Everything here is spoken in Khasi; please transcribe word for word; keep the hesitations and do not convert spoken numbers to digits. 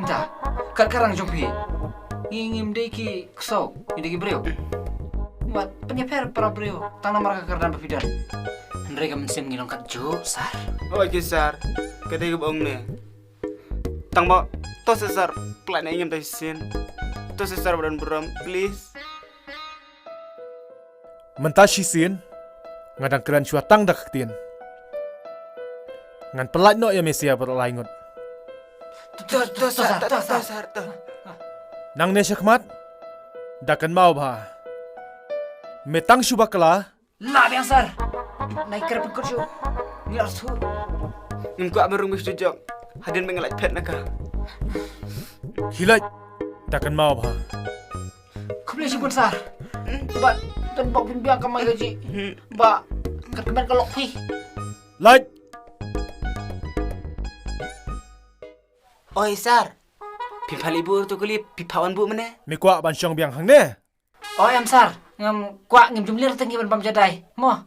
Ta, kat ka rang jong phi. Ngi ngim dei ki ksew, ngi dei ki briew. Wat pynïapher para briew, tang namar ka kyrdan ba phi don. Hynrei ka mynsiem ngi long kat juh, sir. Oi ki sir, ka dei kaba ong ne. Tang ba, to sir, pynlait na ïing ngam da shisien. To sir ba don burom, please. Mynta shisien nga dang kren shuwa tang da ka ktien. Ngan pynlait noh ïa me sha baroh lai ngut. To, to, sir, to, to, sir, to. Nangne shakhmat da kynmaw bha. Me tang shu bakla. Lah biang sir. Nai kyrpad kut shu. Ngi ar su. Ngim kwah me rung me shu jok. Hadien me nga lait phet na ka. Khie leit. Da kynmaw bha. Khublei shibun sir. Ba don bok phin biang kamai ka ji. Ba kat kmen ka lok phi. Lait. Oi sir. Phi phah leit buh to kali, phi phah wan buh mynne. Me kwah ban shong biang hangne? Oi em sir. Ngam kwah, ngim jum lir te ngi ban bam jadai. Mo.